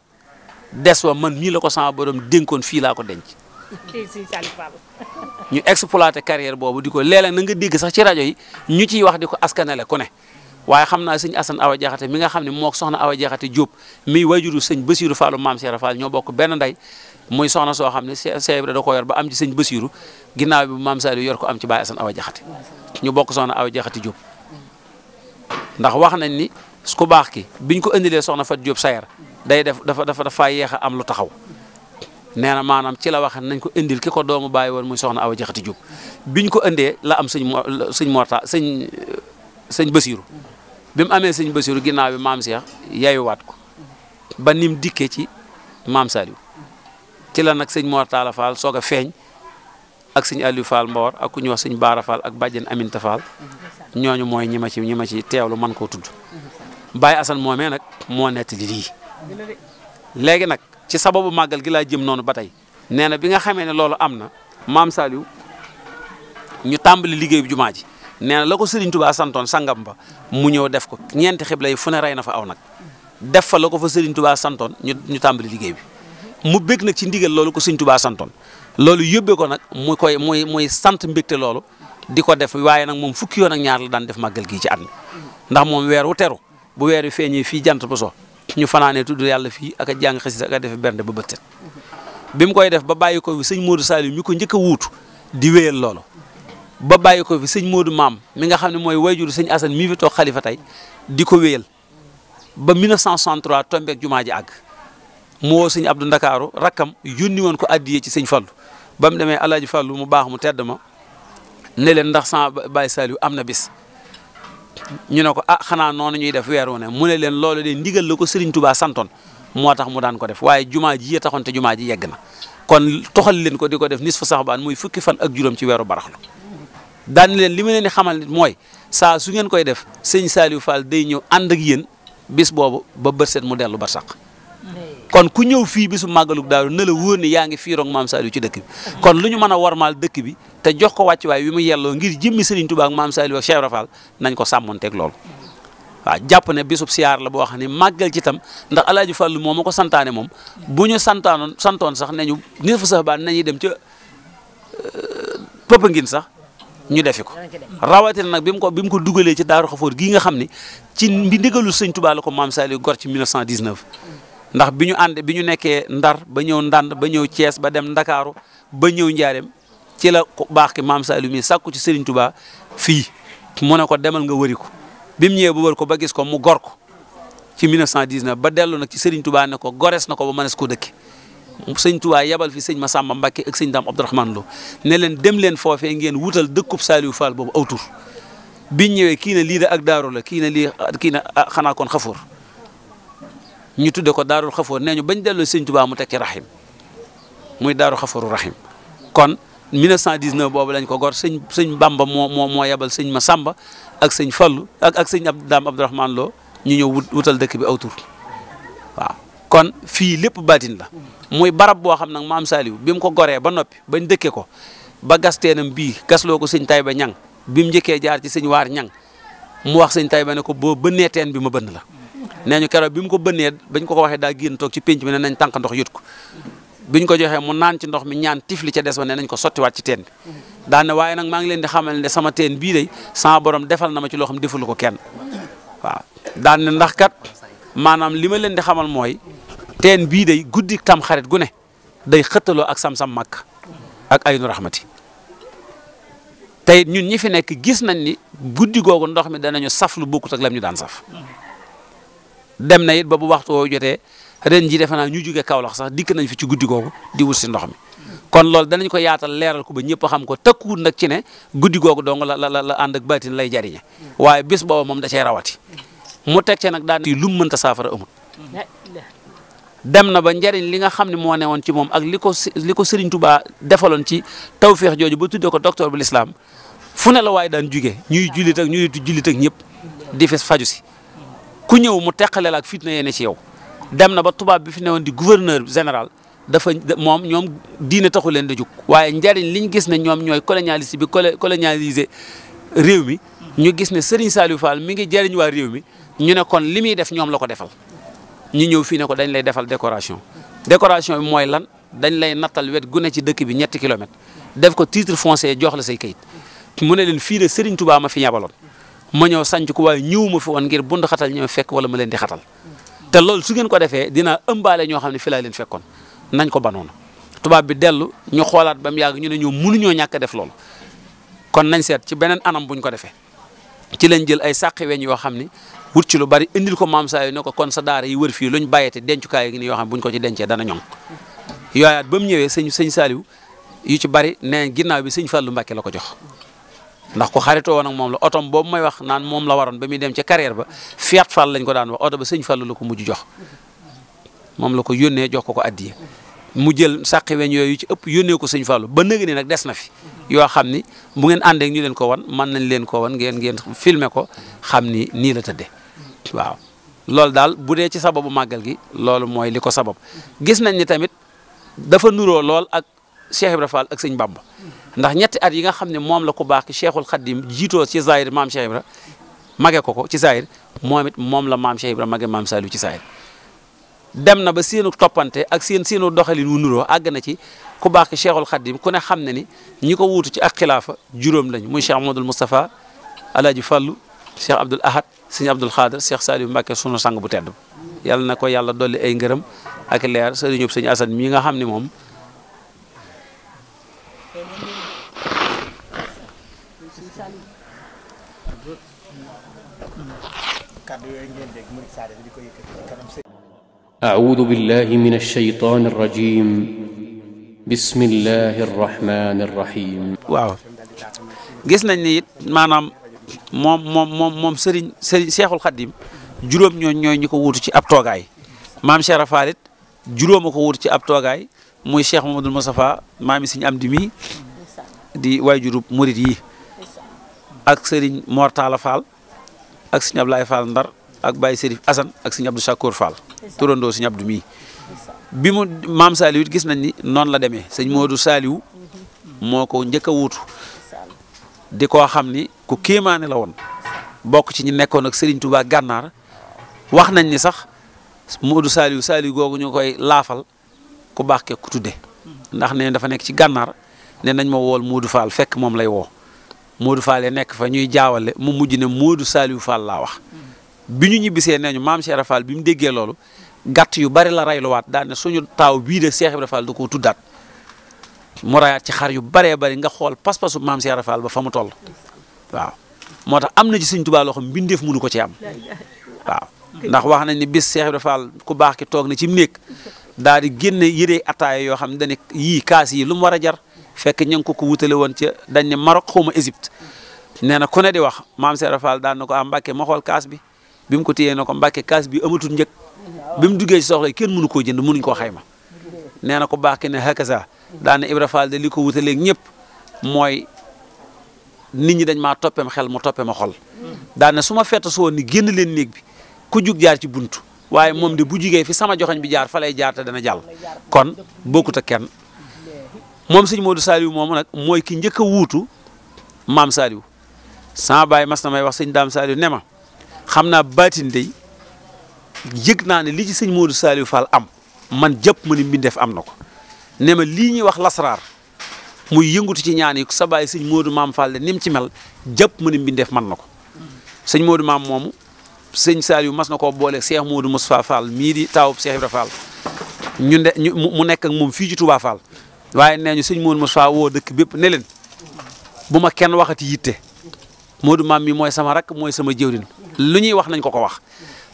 des wa man mii la ko sama borom dénkoon fii laa ko denc ñu exploité carrière boobu di ko léeg-léeg na nga dégg sax ci rajo yi ñu ciy wax di ko askanale ku ne waaye xam naa sëñ Assane Awa Jaxate mi nga xam ne moo soxna Awa Jaxate Diop miy wajuru sëñ Bassirou Fallu maam Cheikh Fall ñoo bokk benn ndey muy soxna soo xam ne Cheikh Ibra da ko yor ba am ci sëñ Bassirou ginnaaw bi maam Saliou yor ko am ci Baye Assane Awa Jaxate ñu bokk soxna Awa Jaxate Diop ndax wax nañ ni ku baax ki biñ ko indilee soxna Fat Diop sayar day def dafa yeex a am lu taxaw nee na maanaam ci la wax nañ ko indil ki ko doomu bàyyi woon muy soxna Awa Jaxate Diop biñ ko indee la am sëñ Morta sëñ Bassirou bi mu amee sëñ Bassirou ginnaaw bi maam Cheikh yayuwaat ko ba nim dikkee ci maam Saliou ci la nag sëñ Morta la Fall soog a feeñ ak sëñ Aliou Fall Mbor ak ku ñuy wax sëñ Baara Fall ak bàjjen Aminta Fall ñooñu mooy ñi ma ci teewlu man koo tudd Baye Assane moomee nag moo nettali lii léegi nag ci sababu màggal gi laa jëm noonu ba tey nee na bi nga xamee ne loolu am na maam Saliou ñu tàmbali liggéey bu jumaa ji nee na la ko Serigne Touba santoon sangam ba mu ñëw def ko ñeenti xibla yi fu ne rey na fa aw nag def fa la ko fa Serigne Touba santoon ñu tàmbali liggéey bi mu bég nag ci ndigal loolu ko Serigne Touba santoon loolu yóbbee ko nag muy sant mbégte loolu di ko def waaye nag moom fukki yoon ak ñaar la daan def màggal gii ci at mi ndax moom weer wu teru bu weer wi feeñee fii jant ba so ñu fanaanee tudd yàlla fii ak a jàng xasida ak a def bernde ba bët set bi mu koy def ba bàyyi ko fi sëñ Modou Saliou mi ko njëkk a wuutu di wéyal loolu ba bàyyi ko fi sëñ Modou Maam mi nga xam ne mooy wayjuru sëñ Assane mii fi toog xalifa tey di ko wéyal ba 1963 tombeek jumaa ji àgg mu woo sëñ Abdou Ndakaaru rakkam yónni woon ko addiyee ci sëñ Fallu ba mu demee Alaaji Fallu mu baax mu tedd ma ne leen ndax sama Baye Saliou am na bis ñu ne ko ah xanaa noonu ñuy def weer wu ne mu ne leen loolu de ndigal la ko Serigne Touba santoon moo tax mu daan ko def waaye jumaa ji yee taxoon te jumaa ji yegg na kon toxal leen ko di ko def nisfu saxbaan muy fukki fan ak juróom ci weeru baraxlu daan leen li ma leen di xamal nit mooy saa su ngeen koy def sëñ Saliou Fall day ñëw ànd ak yéen bis boobu ba bët set mu dellu barsàq kon ku ñëw fii bisu màggalug daaru na la wóor ni yaa ngi fii roog maam Saliou ci dëkk bi kon lu ñu mën a warmaal dëkk bi te jox ko wàccuwaay wi mu yelloo ngir jëmmi Serigne Touba ak maam Saliou ak Cheikh Ibra Fall nañ ko sàmmonteeg loolu waaw jàpp ne bisub siyaar la boo xam ne màggal ci tam ndax Alaaji Fallu moom ma ko santaane moom bu ñu santoon sax ne ñu ni fa sax baan nañuy dem ca Popenguine sax ñu defi ko rawatina nag bi mu ko dugalee ci Daaru Xafoor gii nga xam ne ci ndigalul Sëñ Touba la ko maam Saliou gor ci 1919 ndax bi ñu nekkee Ndar ba ñëw Ndand ba ñëw Thiès ba dem Ndakaaru ba ñëw Njaareem ci la ko baax ki maam Saliou mi sàkku ci Serigne Touba fii mu ne ko demal nga wëri ko bi mu ñëwee ba wër ko ba gis ko mu gor ko ci 1919 ba dellu nag ci Serigne Touba ne ko gores na ko ba mënees koo dëkki Sëñ Touba yabal fi sëñ Massamba Mbacké ak sëñ Dame Abdourahmane Lo ne leen dem leen foofee ngeen wutal dëkkub Saliou Fall boobu aw tur biñ ñëwee kii ne lii de ak daaru la kii ne xanaa kon Xafoor ñu tudde ko daarul Xafoor nee ñu bañ delloo Sëñ Touba mu teg ci rahim muy daaru Xafooru rahim kon 1919 boobu lañ ko gor sëñ Bamba moo yabal sëñ Massamba ak sëñ Fallu ak sëñ Dame Abdourahmane Lo ñu ñëw wutal dëkk bi aw tur waaw kon fii lépp baatin la muy barab boo xam nag maam Saliou bi mu ko goree ba noppi bañ dëkke ko ba gas teenam bii gasloo ko sëñ Tayba Ñang bi mu njëkkee jaar ci sëñ Waar Ñang mu wax sëñ Tayba ne ko boo bënnee teen bi ma bënn la nee ñu keroog bi mu ko bënnee bañ ko waxee daa génn toog ci pénc bi ne nañ tànk ndox yut ko biñ ko joxee mu naan ci ndox mi ñaan tifli ca des ba ne nañ ko sottiwaat ci teen bi daan ne waaye nag maa ngi leen di xamal ne sama teen bii day sama borom defal na ma ci loo xam defalu ko kenn waaw daan ne ndax kat maanaam li ma leen di xamal mooy teen bii day guddi tam xarit gu ne day xëttaloo ak sam-sam màkk ak aynu rahmati tey ñun ñi fi nekk gis nañ ni guddi googu ndox mi danañu saf lu bokkut ak lam ñu daan saf dem na it ba bu waxtu woo jotee ren ji defe naa ñu jóge Kaolack sax dikk nañ fi ci guddi googu di wut si ndox mi kon loolu danañ ko yaatal leeral ko ba ñëpp xam ko tëkkuwut nag ci ne guddi googu dong la ànd ak baatin lay jariñe waaye bis booba moom da cee rawati mu teg ce nag daan lu mu mënta saafara amul dem na ba njariñ li nga xam ne moo ne woon ci moom ak li ko Serigne Touba defaloon ci tawféex jooju ba tuddee ko docteur bu l'islam fu ne la waaye daan jugee ñuy jullit ak ñuy jullit ak ñëpp di fi faju si ku ñëw mu teqale la ak fitna yéene ci yow dem na ba tubaab bi fi newoon di gouverneur général dafa ñoom diine taxu leen di jug waaye njariñ liñ gis ne ñoom ñooy colonialiste bi colonialisé réew mi ñu gis ne Serigne Saliou Fall mi ngi jariñ waa réew mi ñu ne kon li muy def ñoom la ko defal ñu ñëw fii ne ko dañ lay defal décoration bi mooy lan dañ lay nattal wet gu ne ci dëkk bi 3 kilomètres def ko titre foncier jox la say kayit mu ne leen fii de Serigne Touba ma fi yabaloon ma ñëw sanc ko waaye ñëwuma fi woon ngir bund xatal ñëw fekk wala ma leen di xatal te loolu su ngeen ko defee dina ëmbaale ñoo xam ne fi laa leen fekkoon nañ ko banoon tubaab bi dellu ñu xoolaat ba mu yàgg ñu ne ñoom mënuñoo ñàkk a def loolu kon nañ seet ci beneen anam buñ ko defee ci lañ jël ay sàqi weñ yoo xam ni wut ci lu bari indil ko maam Saliou ne ko kon sa daara yi wër fii luñ bàyyete dencukaay yi ni yoo xam ne buñ ko ci dencee dana ñoŋ yooyaat ba mu ñëwee sëñ Saliou yu ci bari nee ginnaaw bi sëñ Fallou Mbacké la ko jox ndax ko xaritoo woon ak moom la otom boobu may wax naan moom la waroon ba muy dem ca carrière ba Fiat Fall lañ ko daan wax oto ba sëñ Fallou la ko mujj jox moom la ko yónnee jox ko addiye mu jël sàqi weñ yooyu ci ëpp yónnee ko sëñ Fallou ba nëg ni nag des na fi yoo xam ni bu ngeen àndee ñu leen ko wan mën nañ leen ko wan ngeen filmer ko xam ni nii la tëddee waaw loolu daal bu dee ci sababu màggal gi loolu mooy li ko sabab gis nañ ni tamit dafa nuroo lool ak Cheikh Ibra Fall ak sëñ Bamba ndax ñetti at yi nga xam ne moom la ko baax ki Cheikhul Khadim jiitoo ci Zahir maam Cheikh Ibra mage ko ci Zahir moom la maam Cheikh Ibra mage maam Saliou ci Zahir dem na ba seenu toppante ak seenu doxalin wu nuroo àgg na ci ku baax ki Cheikhul Khadim ku ne xam ne ni ñi ko wuutu ci ak xilaafa juróom lañ muy Cheikh Amadou Moustapha Alaaji Fallu Cheikh Abdoul Ahad sëñ Abdoul Khadir Cheikh Saliou Mbacké sunu sang bu tedd yàlla na ko yàlla dolli ay ngërëm ak leer sëriñ ñëpp sëñ Assane mii nga xam ne moom أعوذ بالله من الشيطان الرجيم بسم الله الرحمن الرحيم waaw gis nañ ni it maanaam moom sëriñ Cheikhul Khadim juróom ñooy ñu ko wuutu ci ab toogaay maam Cheikh Rafal it juróom a ko wuutu ci ab toogaay muy Cheikh Mamadou Moustapha maami sëriñ Amdi mi di waajurub murit yi ak sëriñ Mor Talla Fall ak sëriñ Ablaye Fall Ndar ak Baye Serif Assane ak sëñ Abdou Chakour Fall turandoo sëñ Abdou mii bi mu maam Saliou it gis nañ ni noonu la demee sëñ Modou Saliou moo ko njëkk a wuutu di koo xam ni ku kéemaane la woon bokk ci ñi nekkoon ak Serigne Touba gànnaar wax nañ ni sax Modou Saliou googu ñu koy laafal ku baax ke ku tudde ndax ne dafa nekk ci gànnaar ne nañ ma wool Modou Fall fekk moom lay woo Modou Fall ya nekk fa ñuy jaawale mu mujj ne Modou Saliou Fall laa wax bi ñu ñibbisee nee ñu maam Cheikh Ibra Fall bi mu déggee loolu gàtt yu bari la rayluwaat daal ne suñu taaw bii de Cheikh Ibra Fall da koo tuddaat mu rayaat ci xar yu baree bari nga xool pas-pasu maam Cheikh Ibra Fall ba fa mu toll waaw moo tax am na ci Sëñ Tuubaa loo xam mbindeef mënu ko ci am waaw ndax wax nañ ni bis Cheikh Ibra Fall ku baax ki toog na ci néeg daal di génne yëree ataaya yoo xam ne dañ ne yii kaas yi lu mu war a jar fekk ña ngi ko wutale woon ca dañ ne Maroc xaw ma Égypte nee na ku ne di wax maam Cheikh Ibra Fall daan na ko Mbàkke ma xool kaas bi bi mu ko téyee na ko Mbàkke kaas bi amatul njëg bi mu duggee ci soxla kenn mënu koo jënd mënuñ koo xayma nee na ko baax ki ne hakaza daan na Ibra Fall de li ko wutaleeg ñëpp mooy nit ñi dañ maa toppe ma xel mu toppe ma xol daan na su ma fett su woon ni génn leen néeg bi ku jug jaar ci buntu waaye moom de bu jugee fi sama joxoñ bi jaar fa lay jaar te dana jàll kon bokkut ak kenn moom sëñ Modou Saliou moomu nag mooy ki njëkk a wuutu maam Saliou sama baay mas na may wax sëñ Daam Saliou ne ma xam naa baatin dey yëg naa ne li ci sëñ Modou Saliou Fall am man jëpp ma ni mbindeef am na ko ne ma lii ñuy wax lasraar muy yëngutu ci ñaan yi sa baay sëñ Modou maam Fall de ni mu ci mel jëpp ma ni mbindeef man na ko sëñ Modou maam moomu sëñ Saliou mas na koo boole Cheikh Modou Moustapha Fall mii di taawub Cheikh Ibra Fall mu nekk ak moom fii ci Touba Fall waaye nee ñu sëñ Modou Moustapha woo dëkk bépp ne leen bu ma kenn waxati yitte Modou maam mi mooy sama rakk mooy sama jëwrin lu ñuy wax nañ ko wax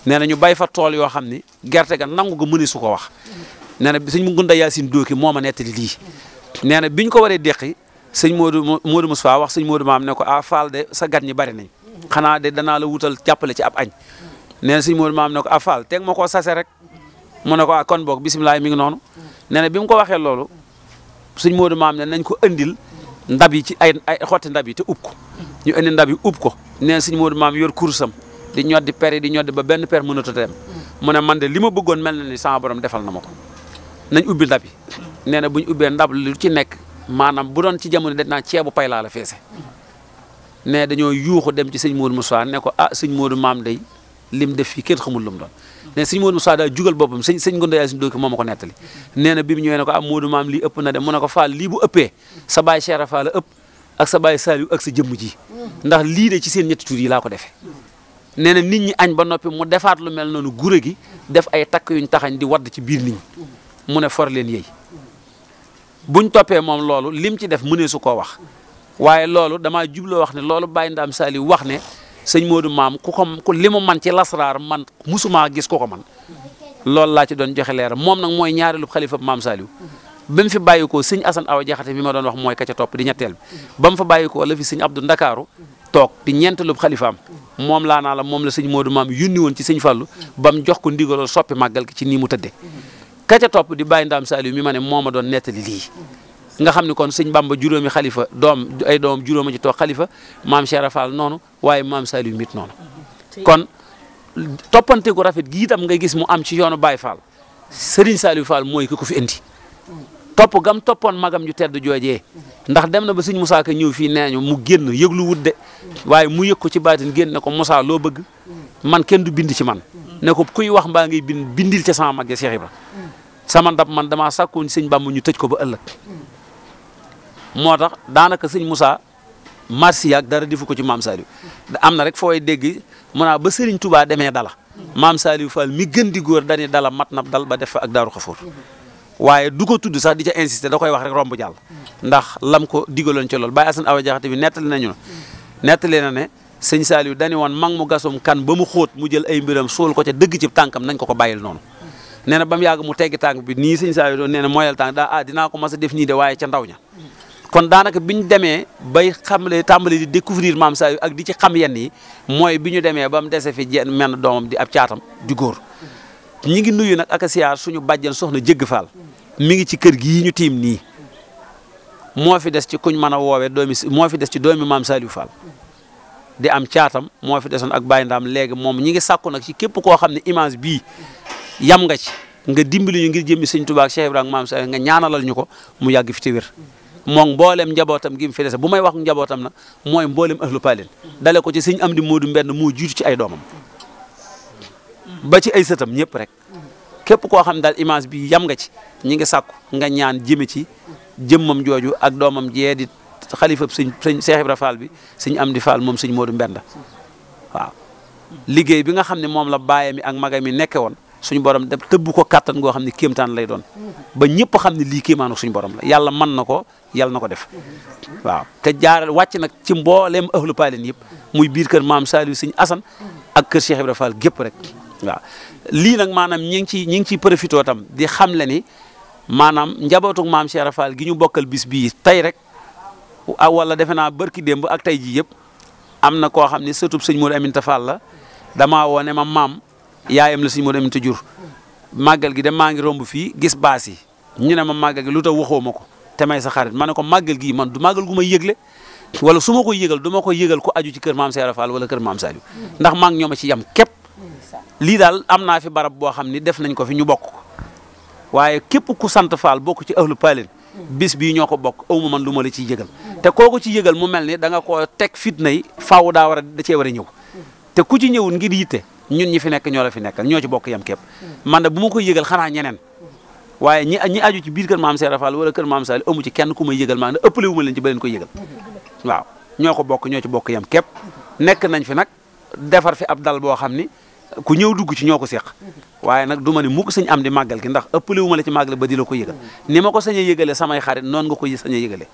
nee na ñu bay fa tool yoo xam ni gerte ga nangu ga mëne su ko wax nee na sëñ Gunda Yaasin Dooki moo ma nettali lii nee na biñ ko waree deqi sëñ Modou Moustapha wax sëñ Modou maam ne ko Fall de sa gan ñi bari nañ xanaa de danaa la wutal jàppale ci ab añ nee na sëñ Modou maam ne ko Fall teg ma koo sase rek mu ne ko kon boog bisimilah mi ngi noonu nee na bi mu ko waxee loolu sëñ Modou maam ne nañ ko andil ndab yi ci ay xotti ndab yi te ub ko ñu indi ndab yi ub ko nee na sëñ Modou maam yor kursam di ñoddi per yi di ñoddi ba benn per mënatu dem mu ne man de li ma bëggoon mel na ni sama borom defal na ma ko nañ ubbi ndab yi nee na bu ñu ubbee ndab lu ci nekk maanaam bu doon ci jamono dañ naan ceebu pay laa la feese ne dañoo yuuxu dem ci sëñ Modou Moussa ne ko sëñ Modou maam day lim def fii kenn xamul lu mu doon ne sëñ Modou Moussa daal jugal boppam sëñ Gunda Yaasin Dooki moo ma ko nettali nee na bi mu ñëwee ne ko Modou maam lii ëpp na de mu ne ko Fall lii bu ëppee sa baay Cheikh Fall ëpp ak sa baay Saliou ak sa jëmm ji ndax lii de ci seen ñetti tur yi laa ko defee nee na nit ñi añ ba noppi mu defaat lu mel noonu gure gi def ay takk yuñ taxañ di wadd ci biir nit ñi mu ne for leen yëy buñ toppee moom loolu lim ci def mënee su koo wax waaye loolu damaa jubloo wax ne loolu Baye Ndam Saliou wax ne sëñ Modou maam ku li mu man ci lasraar man musuma gis ko man loolu laa ci doon joxe leer moom nag mooy ñaareelu xalifa maam Saliou ba mu fi bàyyi ko sëñ Assane Awa Jaxate bi ma doon wax mooy ka ca topp di ñetteel bi ba mu fa bàyyi ko la fi sëñ Abdou Ndakaaru toog di ñeenteelu xalifaam moom laa naa la moom la sëñ Modou maam yónni woon ci sëñ Fallu ba mu jox ko ndigaloo soppi màggal ki ci nii mu tëddee ka ca topp di Baye Ndam Saliou mi ma ne moo ma doon nettali lii nga xam ne kon sëñ Bamba juróomi xalifa ay doom juróoma ci toog xalifa maam Cheikh Fall noonu waaye maam Saliou mit noonu kon toppante gu rafet gi itam ngay gis mu am ci yoonu Baye Fall Serigne Saliou Fall mooy ki ko fi indi topp gam toppoon magam ju tedd joojee ndax dem na ba sëñ Moussa Ka ñëw fii nee ñu mu génn yëglu wut de waaye mu yëg ko ci baatin génn ne ko Moussa loo bëgg man kenn du bind ci man ne ko kuy wax mbaa ngay bindil ca sama mag ja Cheikh Ibra sama ndab man damaa sàkkoon sëñ Bamba ñu tëj ko ba ëllëg moo tax daanaka sëñ Moussa marsi yaag dara defu ko ci maam Saliou am na rek fooy dégg mu naa ba Serigne Touba demee dala maam Saliou Fall mi gën di góor dañuy dala mat na dal ba def fa ak Daaru Xafoor waaye du ko tudd sax di ca insister da koy wax rek romb jàll ndax lam ko digaloon ci loolu Baye Assane Awa Jaxate bi nettali na ne sëñ Saliou dañu woon mag mu gasum kan ba mu xóot mu jël ay mbiram suul ko ca dëgg ci tànkam nañ ko bàyyil noonu nee na ba mu yàgg mu teggi tànk bi nii sëñ Saliou doon nee na mooyal tànk dinaa ko mas a def nii de waaye ca ndaw ña kon daanaka bi ñu demee bay tàmbali di découvrir maam Saliou ak di ci xam yenn yi mooy bi ñu demee ba mu dese fi menn doomam di ab caatam di góor ñi ngi nuyu nag ak a siyaar suñu bàjjen soxna Jëgg Fall mi ngi ci kër gii ñu tiim nii moo fi des ci kuñ mën a woowee moo fi des ci doomi maam Saliou Fall di am caatam moo fi desoon ak Baye Ndam léegi moom ñi ngi sàkku nag ci képp koo xam ne image bii yam nga ci nga dimbali ñu ngir jëmmi sëñ Tuubaa ak Cheikh Ibrahima maam sa nga ñaanalal ñu ko mu yàgg fi te wér moom mboolem njabootam gi mu fi dese bu may wax njabootam nag mooy mboolem ahlu Palen dale ko ci sëñ Amdi Moodu Mbenn moo jiitu ci ay doomam ba ci ay sëtam ñëpp rek képp koo xam ne daal image bi yam nga ci ñi ngi sàkku nga ñaan jëme ci jëmmam jooju ak doomam jee di xalifa sëñ Cheikh Ibra Fall bi sëñ Amdi Fall moom sëñ Moodu Mbenn waaw liggéey bi nga xam ne moom la baayam mi ak magam mi nekke woon suñu borom def tëbb ko kattan goo xam ne kéemtaan lay doon ba ñëpp xam ne lii kéemaanu suñu borom la yàlla mën na ko yàlla na ko def waaw te jaaral wàcc nag ci mbooleem ahlu Palen yëpp muy biir kër maam Saliou sëñ Assane ak kër Cheikh Ibra Fall gépp rek waaw lii nag maanaam ñi ngi ciy profité tam di xam le ni maanaam njabootug maam Cheikh Ibra Fall gi ñu bokkal bis bii tey rek wala defe naa barki démb ak tey jii yëpp am na koo xam ne sëtub sëñ Modou Aminta Fall la damaa woone ma maam yaayam la sëñ Modou Aminta jur màggal gi de maa ngi romb fii gis baas yi ñu ne ma màggal gi lu tax waxoo ma ko te may sa xarit ma ne ko màggal gii man du màggal gu may yëgle wala su ma koy yëgal du ma koy yëgal ko aju ci kër maam Cheikh Ibra Fall wala kër maam Saliou ndax maa ngi ñoom a ci yam képp lii daal am naa fi barab boo xam ni def nañ ko fi ñu bokk ko waaye képp ku sant Fall bokk ci ahlu Palen bis bii ñoo ko bokk aw ma man lu ma la ciy yëgal te kooku ci yëgal mu mel ni da nga koo teg fitna yi faaw daa war a da cee war a ñëw te ku ci ñëwul ngir yitte ñun ñi fi nekk ñoo la fi nekkal ñoo ci bokk yam képp man de bu ma koy yëgal xanaa ñeneen waaye ñi aju ci biir kër maam Cheikh Ibra Fall wala kër maam Saliou amu ci kenn ku may yëgal maa ne ëppale wu ma leen ci ba leen koy yëgal waaw ñoo ko bokk ñoo ci bokk yam képp nekk nañ fi nag defar fi ab dal boo xam ni ku ñëw dugg ci ñoo ko seq waaye nag du ma ne mukk sëñ am di màggal gi ndax ëppale wu ma la ci màggal ba di la ko yëgal ni ma ko sañ a yëgalee samay xarit noonu nga ko sañ a yëgalee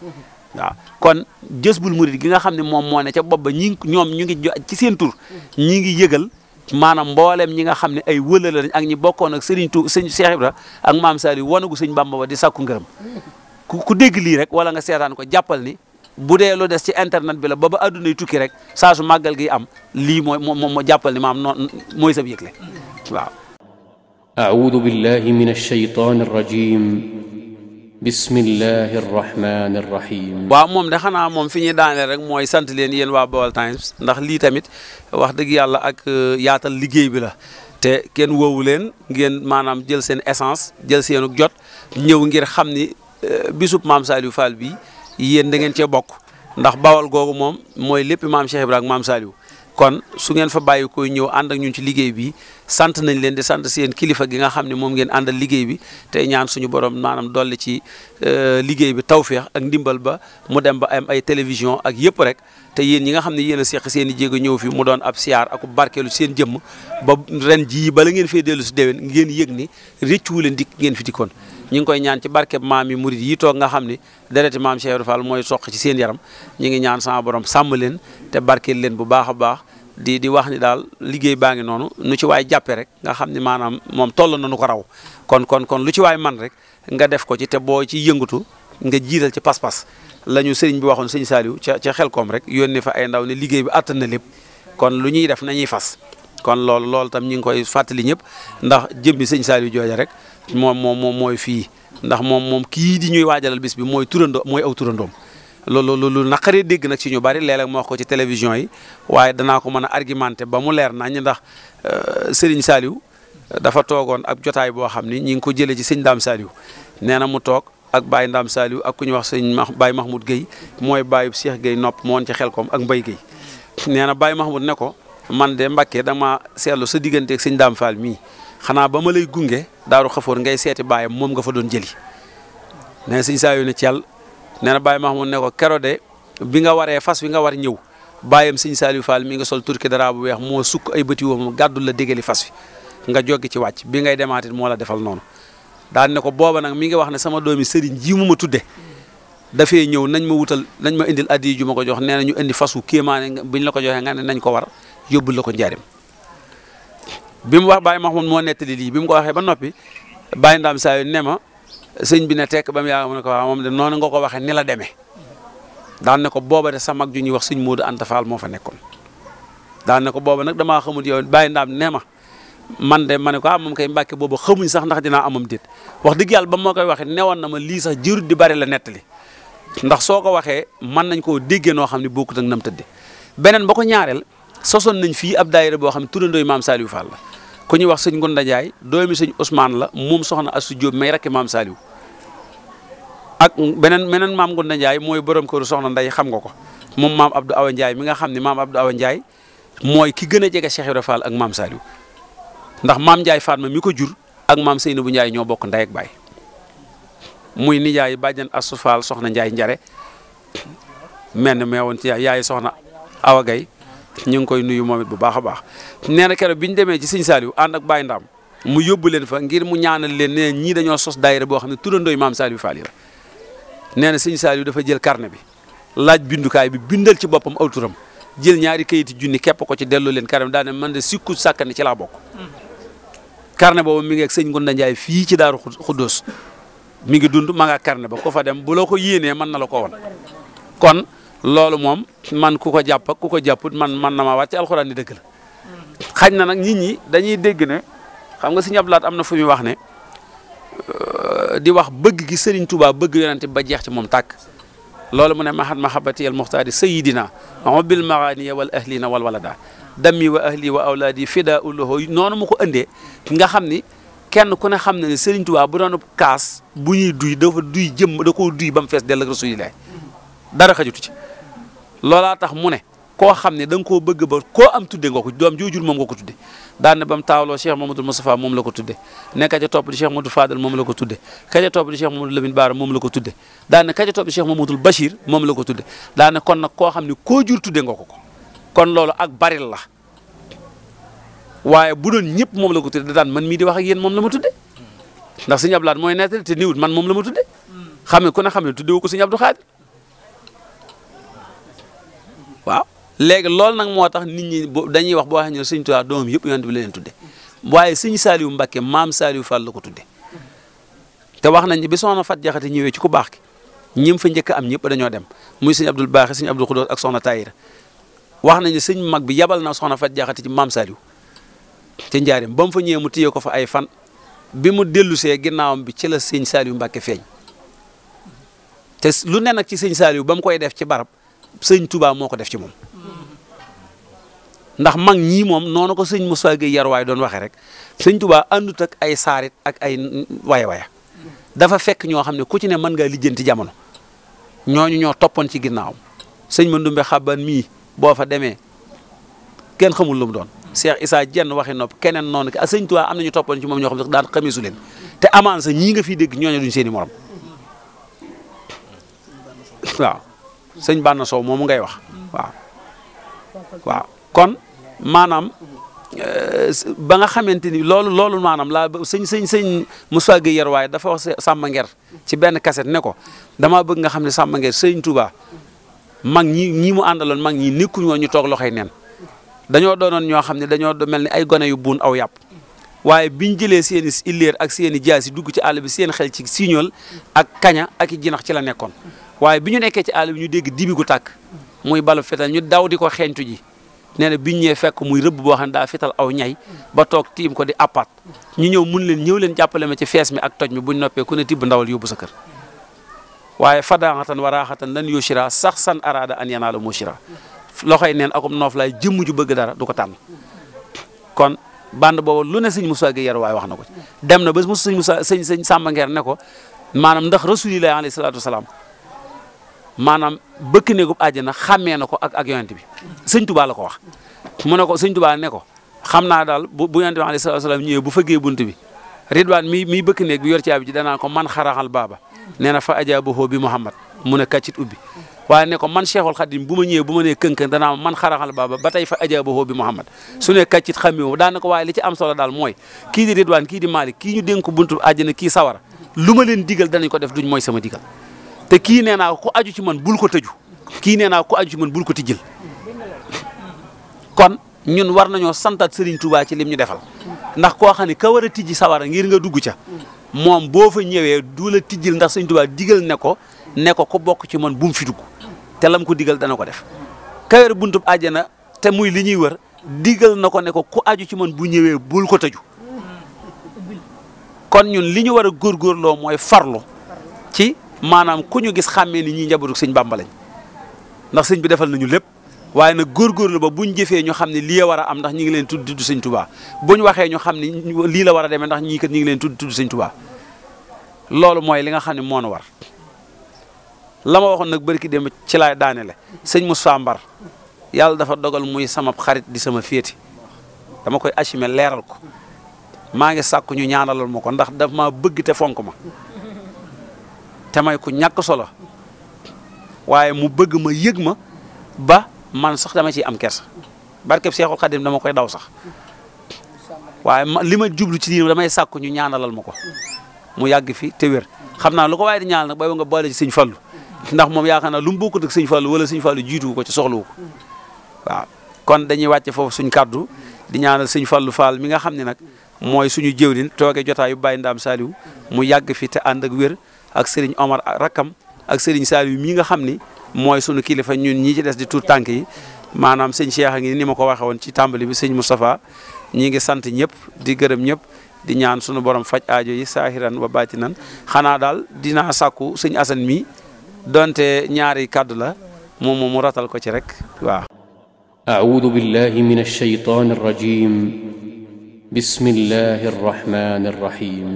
waaw kon Jazboul Mouride gi nga xam ne moom moo ne ca bopp ba ñoom ñu ngi ci seen tur ñi ngi yëgal maanaam mboolem ñi nga xam ne ay wëlala lañ ak ñi bokkoon ak sëriñ Cheikh Ibra ak maam Saliou wanagu sëñ Bamba ba di sakku ngërëm ku dégg lii rek wala nga seetaan ko jàppal ni bu dee lu des ci internet bi la ba adduna yi tukki rek saa su màggal gi am lii moo jàppal ni maam noonu mooy sab yëgle waaw أعوذ بالله من الشيطان الرجيم بسم الله الرحمن الرحيم waaw moom de xanaa moom fi ñuy daaneel rek mooy sant leen yéen waa Baol Times ndax lii tamit wax dëgg yàlla ak yaatal liggéey bi la te kenn woowu leen ngeen maanaam jël seen essence jël seenu jot ñëw ngir xam ni bisub maam Saliou Fall bi yéen da ngeen cee bokk ndax Bawol googu moom mooy lépp maam Cheikh Ibrahima maam Saliou kon su ngeen fa bàyyi koy ñëw ànd ak ñun ci liggéey bi sant nañ leen di sant seen kilifa gi nga xam ne moom ngeen àndal liggéey bi tey ñaan suñu borom maanaam dolli ci liggéey bi tawféex ak ndimbal ba mu dem ba am ay télévision ak yëpp rek te yéen ñi nga xam ne yéen a seq seen i jéego ñëw fi mu doon ab siyaar ak barkeelu seen jëmm ba ren jii bala ngeen fee dellu si déwén ngeen yëg ni rëccu leen dikk ngeen fi dikkoon ñu ngi koy ñaan ci barkeb maam yi murid yi toog nga xam ne dereti maam Cheikh Ibra Fall mooy soq ci seen yaram ñu ngi ñaan sama borom sàmm leen te barkeel leen bu baax a baax di wax ni daal liggéey baa ngi noonu nu ci waay jàppe rek nga xam ne maanaam moom toll na nu ko raw kon lu ci waay man rek nga def ko ci te boo ci yëngatu nga jiital ci pas-pas la ñu sëriñ bi waxoon sëñ Saliou ca Xelkom rek yónnee fa ay ndaw ne liggéey bi attan na lépp kon lu ñuy def nañuy fas kon loolu tam ñu ngi koy fàttali ñëpp ndax jëmmi sëñ Saliou jooja rek moom mooy fii ndax moom kii di ñuy waajalal bis bi mooy aw turandoom loolu naqaree dégg nag ci ñu bari léeg-léeg ma wax ko ci télévision yi waaye danaa ko mën a argumenté ba mu leer nañ ndax Serigne Saliou dafa toogoon ak jotaay boo xam ni ñi ngi ko jëlee ci sëñ Dame Saliou nee na mu toog ak Baye Ndam Saliou ak ku ñuy wax sëñ Baye Mahmoud Guèye mooy Baye Cheikh Guèye nopp moo woon ci Xelkom ak Mbaye Guèye nee na Baye Mahmoud ne ko man de Mbakke dama seetlu sa diggante ak sëñ Dame Fall mii xanaa ba ma lay gunge Daaru Xafoor ngay seeti baayam moom nga fa doon jëli nee na sëñ Saliou ne Thiel nee na Baye Mahmoud ne ko kero de bi nga waree fas wi nga war ñëw baayam sëñ Saliou Fall mi nga sol turki dara bu weex moo sukk ay bëti woom gàddul la dégali fas wi nga joggi ci wàcc bi ngay demaatit moo la defal noonu daan ne ko booba nag mi ngi wax ne sama doomi sëriñ ji mu ma tudde dafee ñëw nañ ma indil addi ju ma ko jox nee na ñu indi fas wu kéemaane biñ la ko joxee nga ne nañ ko war yóbbul la ko njaarim bi mu wax Baye Mahmoud moo nettali lii bi mu ko waxee ba noppi Baye Ndam Saliou ne ma sëñ bi ne tekk ba mu yàgg mu ne ko waaw moom de noonu nga ko waxee ni la demee daan ne ko booba de sa mag ju ñuy wax sëñ Modou Anta Fall moo fa nekkoon daan ne ko booba nag damaa xamut yow Baye Ndam ne ma man de ma ne ko moom kay Mbàkke booba xamuñ sax ndax dinaa amam déet wax dëgg yàlla ba moo koy waxee newoon na ma lii sax jërut di bari la nettali ndax soo ko waxee mën nañ koo déggee noo xam ne bokkut ak nam tëdde beneen ba ko ñaareel sosoon nañ fii ab daayira boo xam ne turandooy maam Saliou Fall la ku ñuy wax sëñ Ngunda Ndiaye doomi sëñ Ousmane la moom soxna Astou Diop may rakki maam Saliou ak meneen maam Ngunda Ndiaye mooy borom këru soxna Ndeye xam nga ko moom maam Abdou Awa Ndiaye mi nga xam ne maam Abdou Awa Ndiaye mooy ki gën a jege Cheikh Ibra Fall ak maam Saliou ndax maam Ndiaye Fatma mi ko jur ak maam Seynabou Ndiaye ñoo bokk ndey ak baay muy nijaay bàjjan Astou Fall soxna Ndiaye njare menn meewoon ci yaay soxna Awa Gaye ñu ngi koy nuyu moom it bu baax a baax nee na keroog bi ñu demee ci sëñ Saliou ànd ak Baye Ndam mu yóbbu leen fa ngir mu ñaanal leen nee ñii dañoo sos daayira boo xam ne turandooy maam Saliou Fall yi la nee na sëñ Saliou dafa jël carnet bi laaj bindukaay bi bindal ci boppam aw turam jël ñaari kayiti junni képp ko ci delloo leen carnet daane man de sikku sàkkani ci laa bokk carnet boobu mi ngi ak sëñ Ngunda Ndiaye fii ci Daaru Xuddoos mi ngi dund ma nga carnet ba ko fa dem bu la ko yéenee mën na la ko won kon loolu moom man ku ko jàpp ak ku ko jàpput man na maa wàcc alxuraan ni dëgg la xañ na nag nit ñi dañuy dégg ne xam nga Sëñ Abdou Lahad am na fu muy wax ne di wax bëgg gi Serigne Touba bëgg yonente ba jeex ci moom tàkk loolu mu ne mahat mahabati al muxtaari sayidina bil maganiya wal ahlina wal walada dammi wa ahli wa awlaadi fida ullahu noonu mu ko indee nga xam ni kenn ku ne xam ne ne Serigne Touba bu doon kaas bu ñuy duy dafa duy jëm da koo duy ba mu fees dell ak rasulillahi dara xajutu ci loolaa tax mu ne koo xam ne da nga koo bëgg ba koo am tudde nga ko doom joojur moom nga ko tudde daan ne ba mu taawloo Cheikh Mamadou Moustapha moom la ko tudde ne ka ca topp di Cheikh Mamadou Fadal moom la ko tudde ka ca topp di Cheikh Mamadou Lamine Bara moom la ko tudde daan ne ka ca topp di Cheikh Mamadou Bachir moom la ko tudde daan ne kon nag koo xam ne koo jur tudde nga ko kon loolu ak baril la waaye bu doon ñëpp moom la ko tudde daan man mii di wax ak yéen moom la ma tudde ndax Sëñ Abdou Lahad mooy nettali te niwut man moom la ma tudde xam ne ku ne xam ne tudde wu ko Sëñ Abdou Khadir waaw léegi loolu nag moo tax nit ñi dañuy wax boo xam ne Sëñ Tuubaa doomam yëpp yonent bi la leen tudde waaye Sëñ Saliou Mbacké maam Saliou Fall la ko tudde te wax nañ bi soxna Fat Jaxate ñëwee ci ku baax ki ñim fa njëkk am ñëpp dañoo dem muy Sëñ Abdul Baaxi Sëñ Abdul Xudoos ak soxna Tayira wax nañ ne sëñ mag bi yabal na soxna Fat Jaxate ci maam Saliou ci njaareem ba mu fa ñëwee mu téye ko fa ay fan bi mu dellusee ginnaawam bi ci la Sëñ Saliou Mbacké feeñ te lu ne nag ci Sëñ Saliou ba mu koy def ci barab Sëñ Touba moo ko def ci moom ndax mag ñii moom noonu ko sëñ Moussa Gueye Yarwaay doon waxee rek Sëñ Touba àndut ak ay saarit ak ay waya dafa fekk ñoo xam ne ku ci ne mën ngaa lijjanti jamono ñooñu ñoo toppoon ci ginnaawam sëñ Mandumbe Xaban mii boo fa demee kenn xamul lu mu doon Cheikh Issa Dieng waxi nopp keneen noonu ak Sëñ Touba am na ñu toppoon ci moom ñoo xam ne daan xamisu leen te amaan sa ñii nga fiy dégg ñooñu duñ seen i morom waaw sëñ Banna Sow moomu ngay wax waaw kon maanaam ba nga xamante ni loolu maanaam laa sëñ Moussa Gueye Yarwaay dafa wax Samba Nguer ci benn kaset ne ko damaa bëgg nga xam ne Samba Nguer Sëñ Touba mag ñi mu àndaloon mag ñi nekkuñu woon ñu toog loxoy neen dañoo doonoon ñoo xam ne dañoo mel ni ay gone yu buun aw yàpp waaye biñ jëlee seen i illeer ak seen i jaas yi dugg ci àll bi seen xel ci signol ak kaña ak i jinax ci la nekkoon waaye bi ñu nekkee ci àll bi ñu dégg dibi gu tàkk muy balu fetal ñu daw di ko xeeñtu ji nee na biñ ñëwee fekk muy rëbb boo xam ne daa fetal aw ñay ba toog tiim ko di appaat ñu ñëw mun leen ñëw leen jàppale ma ci fees mi ak toj mi buñ noppee ku ne tibb ndawal yóbbu sa kër waaye fadaxatan waraaxatan lan yoshira sax san arada an yanaala mushira loxoy neen akum noof laay jëmm ju bëgg dara du ko tànn kon bande boobu lu ne sëñ Moussa Gueye Yarwaay wax na ko ci dem na ba sëñ Moussa sëñ Samba Nguer ne ko maanaam ndax rasulillahi alayhi salaatu wasalaam maanaam bëkk néegub àjjana xàmmee na ko ak yonent bi Sëñ Touba la ko wax mu ne ko Sëñ Touba ne ko xam naa daal bu yonent bi alayhi salaatu wasalaam ñëwee bu fëggee bunt bi Ridwaan mi bëkk néeg bi yor caabi ji danaa ko man xaraxal baaba nee na fa ajaabahu bi Muhammad mu ne kàccit ubbi waaye ne ko man Cheikhul Khadim bu ma ñëwee bu ma nee kënkën danaa man xaraxal baaba ba tey fa ajaabahu bi Muhammad su ne kàccit xamee daan na ko waaye li ci am solo daal mooy kii di Ridwaan kii di Malik kii ñu dénk ko buntu àjjana kii sawara lu ma leen digal danañ ko def duñ mooy sama digal te kii nee naa ku aju ci man bul ko tëju kii nee naa ku aju ci man bul ko tijjil kon ñun war nañoo santaat Serigne Touba ci lim ñu defal ndax koo xam ne ka war a tijji sawara ngir nga dugg ca moom boo fa ñëwee du la tijjil ndax Serigne Touba digal ne ko ku bokk ci man bu mu fi dugg te lam ko digal dana ko def ka yor buntub àjjana te muy li ñuy wër digal na ko ne ko ku aju ci man bu ñëwee bul ko tëju kon ñun li ñu war a góorgóorloo mooy farlu ci maanaam ku ñu gis xàmmee ni ñii njabootu sëñ Bàmba lañ ndax sëñ bi defal nañu lépp waaye nag góorgóorlu ba buñ jëfee ñu xam ne lii war a am ndax ñi ngi leen tudd sëñ Tuubaa buñ waxee ñu xam ne lii la war a demee ndax ñii kat ñi ngi leen tudd sëñ Tuubaa loolu mooy li nga xam ne moo nu war. la ma waxoon nag barki démb ci laay daanele sëñ Moussa Mbar yàlla dafa dogal muy sama xarit di sama féeti dama koy assumé leeral ko maa ngi sàkku ñu ñaanalal ma ko ndax daf maa bëgg te fonk ma te may ku ñàkk solo waaye mu bëgg ma yëg ma ba man sax dama ciy am kersa barkeb Seexul Xadim dama koy daw sax waaye li ma jublu ci diine damay sàkku ñu ñaanalal ma ko mu yàgg fi te wér xam naa lu ko waaye di ñaanal nag bay nga boole ci sëñ Fallu ndax moom yaakaar naa lu mu bokkut ak sëñ Fallu wala sëñ Fallu jiitu ko ci soxlawu ko waaw kon dañuy wàcce foofu suñ kaddu di ñaanal sëñ Fallu Fall mi nga xam ne nag mooy suñu jëwriñ tooge jotaayu Baye Ndam Saliou mu yàgg fi te ànd ak wér ak Serigne Omar rakkam ak Serigne Saliou mi nga xam ni mooy sunu kilifa ñun ñii ci des di tuut tànk yi maanaam sëñ Cheikh a ngi ni ma ko waxee woon ci tàmbali bi sëñ Moustapha ñi ngi sant ñëpp di gërëm ñëpp di ñaan sunu borom faj aajo yi saahiran wa baatinan xanaa daal dinaa sàkku sëñ Assane mi donte ñaari kàddu la moom mu ratal ko ci rek waaw. أعوذ بالله من الشيطان الرجيم بسم الله الرحمن الرحيم